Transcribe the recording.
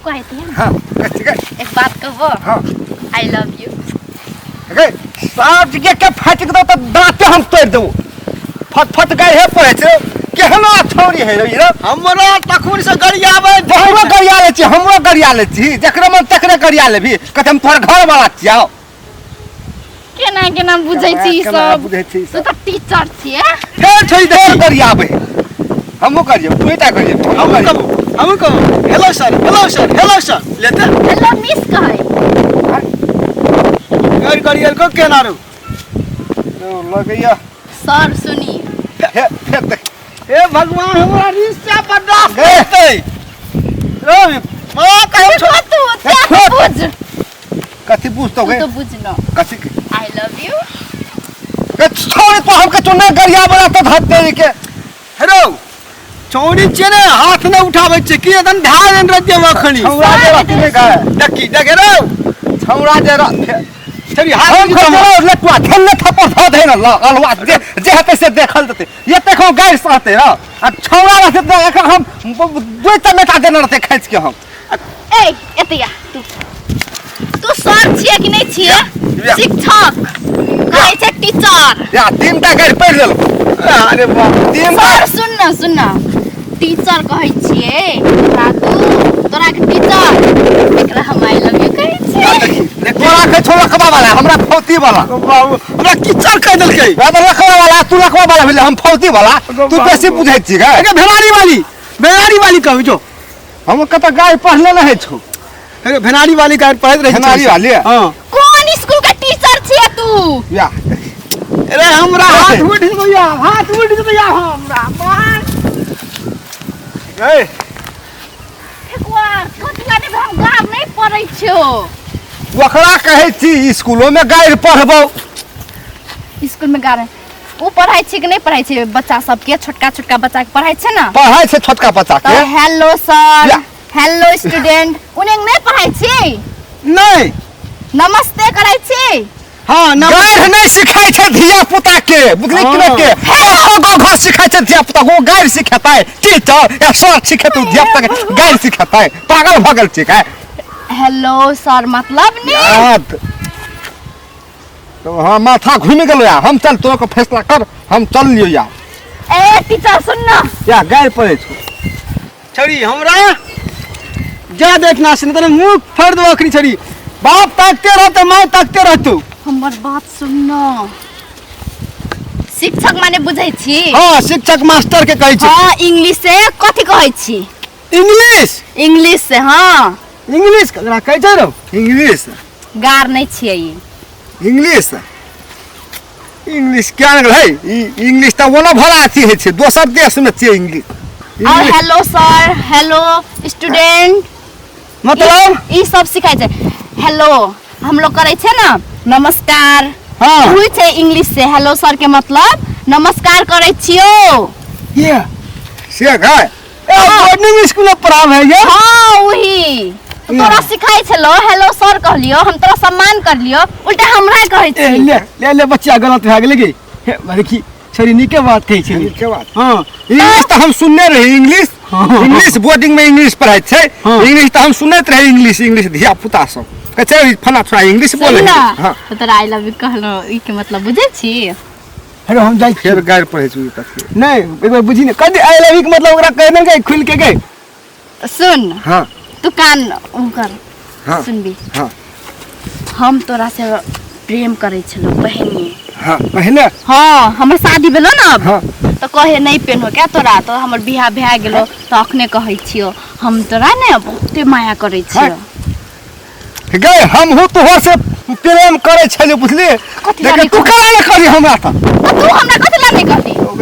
ठेकुआ हेतै ने। हाँ कथी गै? एक बात कहबो? हाँ। I love you. गै साफ के के फाटि दो तऽ दाँते हम तोड़ि देबो। फट फट गाय हे पड़ै छै, केहनो छौरी है रे। हमरा तखुन से गरियाबै। हमरो गरिया लै छी, हमरो गरिया लै छी, जकरे मन तकरे गरिया लेबही। कहते हम तोहर घर वाला छियौ। केना केना बुझै छी ई केना सब? बुझै छी ई तू सब? तऽ टीचर छियै। फेर छोड़ि दे, गरियाबै हमहूँ करियौ, तू टा करियौ, हमहूँ हमहूँ करियौ। कहबो, हमहूँ कहबो, hello sir, hello sir, hello sir लेते। हेलो मिस कहै। गड़ गरियल को केना रो लगैया। सर सुनी। हे फेर देख। हे भगवान, हमरा रिश्ता बर्दाश्त गे। करतै रो माँ कहै छो। तू हे, तू बुझ। कथी बुझतौ तू गे? तो बुझ न। कथी? I love you. गे छोड़ तो हमके तू नहीं गरिया बड़ा तो धत दे के। हेलो छौड़ी छियै ने, हाथ नहि उठाबै छै की एकदम ढाल देन रह जेब अखनी। छौड़ा जे रहती नहीं गाय। देखी देख रो। छौड़ा जे रह छौड़ी हाथ हम उठाबै। खजरो लटुआ ठेलने थप्पड़ धऽ दे ने अलवा जे जे हेतै से देखल जेतै। एते खो गारि सहतै र आ छौड़ा रहतै तऽ एखन हम दुइ चमेटा देने रहतै खींच के हम। ए एते आ तू। तू सर छियै कि नहीं छियै? या। शिक्षक कहै छै टीचर। या तीनटा गारि पढ़ि लेलहुँ। अरे बाप। तीन टा। सर सुन न, सुन न, टीचर कहै छियै तोरा, तू तोरा के टीचर, एकरा हम I love you कहै छियै। तोरा के छौ लखवा वाला, हमरा फौती वाला। बाबू हमरा कीचड़ कहि देलकै। वएह तऽ लखवा वाला, तू लखवा वाला भेलै, हम फौती वाला। तू बेसी बुझै छी गै। अरे भेनारी वाली, भेनारी वाली कहू जो। हम कतऽ गाय पढ़ले रहै छौ? अरे भेनारी वाली गाय पढ़ैत रहै। भेनारी वाली? हाँ। कोन स्कूल के टीचर छियै तू? या। अरे हमरा हाथ उठि जेतौ या, हाथ उठि जेतौ या हमरा मार। गै। ठेकुआ कथी लागे हम गाम नहीं पढ़ै छियो। ओकरा कहै छी स्कूलो में गारि पढ़बौ। स्कूल में गाड़ ओ पढ़ाइ छै कि नहि पढ़ाइ छै बच्चा सबके? छोटका छोटका बच्चा के पढ़ाइ छै ने? पढ़ाइ छै छोटका बच्चा तऽ के। हेलो सर, या। हेलो स्टूडेंट उन्हें नहीं पढ़ाइ छै? नहीं। नमस्ते करै छी? हाँ नमस्ते। गारि नहि सिखाइ छै धिया पुता के, बुझली कि नहि? के कखो गाँव घर सिखाइ छै धिया पुता को गारि सिखेतै टीचर या सर सिखेतै? धिया पुता के गारि सिखेतै? पागल भऽ गेल छी काय? हेलो सर मतलब नहीं। याद तो हाँ माथा घूमि गेलो या। हम चल, तो के फैसला कर, हम चल लियो या। ए टीचर सुन न। या गारि पड़ै छौ। छड़ी हमरा जा देखना से तने मुंह फाड़ दो अखनी। छड़ी बाप ताकते रहते, माय ताकते रहतू। हमर बात सुन न। शिक्षक माने बुझै छी? हाँ, शिक्षक मास्टर के कहै छै। हाँ, इंग्लिश से कथी कहै छी? इंग्लिश? इंग्लिश से हाँ। इंग्लिश ककरा कहै छै रौ? इंग्लिश। गार नहीं छियै ई। इंग्लिश, इंग्लिश क्या निकल है ई? इंग्लिश तऽ ओना भला अथी होइ छै, दोसर देश में छियै इंग्लिश। और English. Hello sir, hello student मतलब? ई सब सिखाइ छै। हेलो हम लोग करै छै ने नमस्कार। हाँ। होइ छै इंग्लिश से हेलो सर के मतलब नमस्कार करै छियो। ये से गाय। ए बोर्डिंग स्कूल में पढ़ाव है ये? हाँ वही तो तोरा सिखाइ छलो। हेलो सर कहलियो, हम तोरा सम्मान करलियो, उल्टा हमरा कहै ए छी। ले ले ले, बच्चा गलत भए गेलै की? हे देखी छड़ी नीके बात कहै छै। नीके बात। हाँ। इंग्लिश तऽ हम सुनने रही इंग्लिश। हाँ। इंग्लिश बोर्डिंग में इंग्लिश पढ़ाइ छै। हाँ। इंग्लिश तऽ हम सुनैत रही इंग्लिश, इंग्लिश धिया पुता सब कहै छै फला छोड़ा इंग्लिश बोले। सुन न, हाँ। तो तोरा I love you कहलो, ई के मतलब बुझै छी? हेलो हम जाइ छी। फेर गारि पढ़ै छै ई कथी? नहीं एक बार बुझी नहीं कथी I love you के मतलब, ओकरा कहि देलकै खुलि के गई। सुन। हाँ। तू कान उ कर। हाँ। सुनबी? हाँ। हम तोरा से प्रेम करै छलहुँ पहिने। हाँ पहले। हाँ, हमर शादी भेलो ने अब। हाँ। तऽ कहे नहीं पेन्हो क्या तोरा, तो हमर बियाह भए गेलो तऽ अखने कहै छियो हम तोरा ने बहुते माया करै छियो। गए हमहूँ तोहर से प्रेम करै छलियै, बुझलियै? कथी ला लेकिन नहि तू कहली? केना नहि कहली हमरा तऽ? तऽ तू हमरा कथी ला नहीं कहली?